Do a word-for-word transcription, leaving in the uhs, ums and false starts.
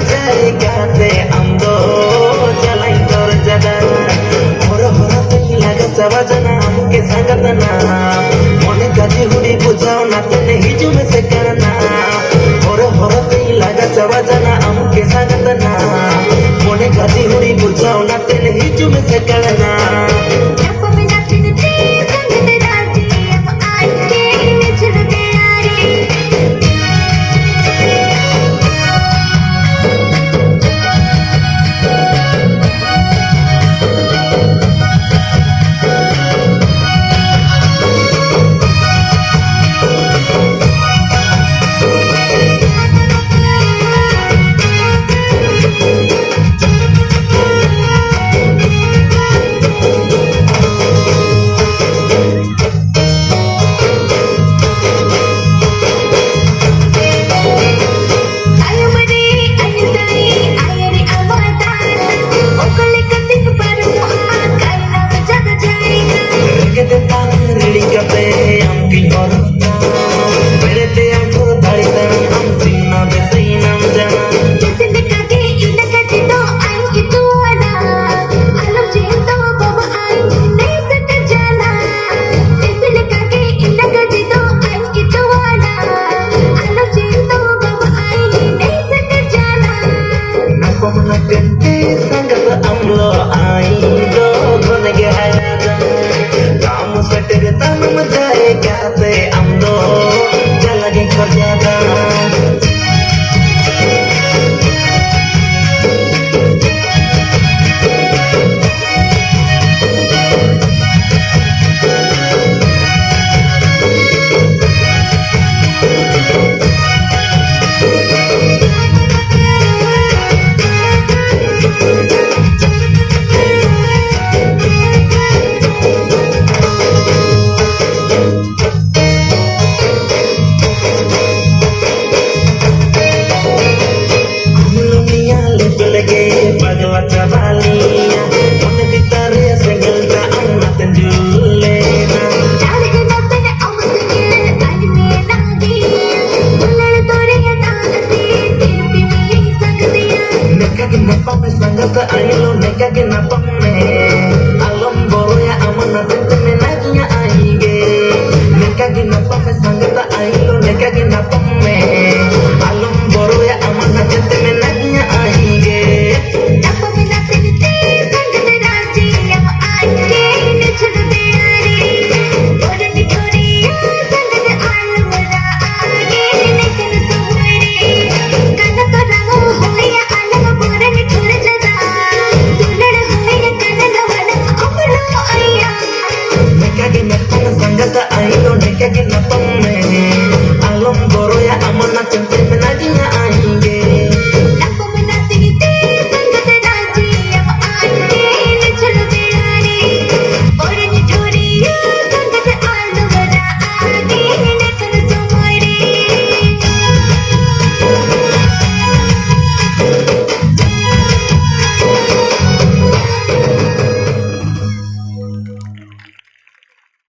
ᱪᱟᱞᱟᱭ ᱠᱟᱛᱮ ᱟᱢ ᱫᱚ ᱪᱟᱞᱟᱭ ᱫᱚᱨ ᱡᱟᱫᱟ᱾ ᱦᱚᱨᱚ ᱦᱚᱨᱚ ᱛᱮᱧ ᱞᱟᱜᱟ ᱪᱟᱵᱟ ᱡᱟᱱᱟ ᱟᱢ ᱠᱮ ᱥᱟᱸᱜᱟᱛ ᱱᱟ᱾ ᱢᱚᱱᱮ ᱠᱟᱡᱮ ᱦᱩᱲᱤ ᱵᱩᱡᱷᱟᱹᱣ ᱱᱟᱛᱮ ᱱᱮ ᱦᱤᱡᱩᱜ ᱢᱮ ᱥᱮ ᱠᱟᱲᱱᱟ᱾ ᱦᱚᱨᱚ ᱦᱚᱨᱚ ᱛᱮᱧ ᱞᱟᱜᱟ ᱪᱟᱵᱟ ᱡᱟᱱᱟ ᱟᱢ ᱠᱮ ᱥᱟᱸᱜᱟᱛ ᱱᱟ᱾ ᱢᱚᱱᱮ ᱠᱟᱡᱮ ᱦᱩᱲᱤ ᱵᱩᱡᱷᱟᱹᱣ ᱱᱟᱛᱮ ᱱᱮ ᱦᱤᱡᱩᱜ ᱢᱮ ᱥᱮ ᱠᱟᱲᱱᱟ᱾ ᱨᱮᱜᱮ ᱛᱮᱛᱟᱝ ᱨᱤᱲᱤ ᱠᱟᱛᱮ ᱟᱢ ᱠᱤᱧ ᱦᱚᱨ ᱵᱮᱨᱮᱫ ᱛᱮ ᱟᱢ ᱠᱚ ᱫᱟᱲᱮ ᱛᱟᱢ ᱟᱢ ᱪᱤᱱᱱᱟ ᱵᱮᱥᱟᱹᱭ ᱱᱟᱢ ᱡᱟᱱᱟ᱾ ᱡᱮᱥᱮ ᱞᱮᱠᱟ ᱜᱮ ᱤᱱᱟᱹ ᱠᱟᱹᱴᱤᱡ ᱫᱚ ᱟᱭ ᱤᱛᱩ ᱟᱱᱟ᱾ ᱟᱞᱚᱢ ᱪᱤᱱᱛᱟᱹ ᱵᱟᱵᱟ ᱟᱭ ᱱᱮ ᱥᱮᱴᱮᱨ ᱡᱟᱱᱟ᱾ ᱡᱮᱥᱮ ᱞᱮᱠᱟ ᱜᱮ ᱤᱱᱟᱹ ᱠᱟᱹᱴᱤᱡ ᱫᱚ ᱟᱭ ᱤᱛᱩ ᱟᱱᱟ᱾ ᱟᱞᱚᱢ ᱪᱤᱱᱛᱟᱹ ᱵᱟᱵᱟ ᱟᱭ ᱱᱮ ᱥᱮᱴᱮᱨ ᱡᱟᱱᱟ᱾ ᱟᱠᱚ ᱢᱟ ᱠᱟᱹᱱᱛᱤ ᱥᱟᱸᱜᱟᱛ ᱟᱢ ᱞᱚ ᱟᱭ ᱫᱚ ᱜᱷᱚᱱ ᱜᱮ ᱦᱟᱭᱨᱟᱱᱟ᱾ ᱟᱢ ᱥᱮᱴᱮᱨ ᱛᱟᱢ ᱡᱟᱭᱜᱟ ᱛᱮ ᱟᱢ ᱫᱚ ᱪᱟᱞᱟᱜ ᱜᱮ ᱠᱷᱚᱡᱟᱫᱟ᱾ ᱞᱩᱢᱤᱭᱟ ᱞᱮᱵᱮᱞ ᱜᱮ ᱯᱟᱜᱽᱞᱟ ᱪᱟᱵᱟ ᱞᱤᱭᱟ᱾ ᱢᱚᱱᱮ ᱵᱷᱤᱛᱟᱹᱨ ᱨᱮ ᱥᱮᱸᱜᱮᱞ ᱫᱟᱜ ᱚᱱᱟᱛᱮ ᱡᱩᱞ ᱞᱮᱱᱟ᱾ ᱪᱟᱲ ᱜᱮ ᱱᱚᱛᱮ ᱟᱢ ᱥᱮᱸᱜᱮᱞ ᱟᱡ ᱢᱮᱱᱟᱜ ᱜᱮ᱾ ᱫᱩᱞᱟᱹᱲ ᱫᱚᱨᱭᱟ ᱫᱟᱜ ᱛᱮ ᱛᱤᱨᱯᱤ ᱢᱤᱭᱟᱹᱧ ᱥᱟᱸᱜᱽ ᱛᱮ᱾ ᱧᱟᱯᱟᱢ ᱢᱮ ᱥᱟᱸᱜᱟᱛ ᱟᱭᱳ, ᱱᱮᱠᱟ ᱜᱮ ᱧᱟᱯᱟᱢ ᱢᱮ᱾ ᱟᱞᱚᱢ ᱵᱚᱨᱚᱭᱟ, ᱟᱢᱟᱜ ᱱᱟᱛᱮ ᱛᱮ ᱢᱮᱱᱟᱜᱤᱧᱟ ᱟᱭᱜᱮ᱾ ᱱᱮᱠᱟ ᱜᱮ ᱧᱟᱯᱟᱢ ᱢᱮ ᱥᱟᱸᱜᱟᱛ ᱟᱭᱳ, ᱱᱮᱠᱟ ᱜᱮ ᱧᱟᱯᱟᱢ ᱢᱮ᱾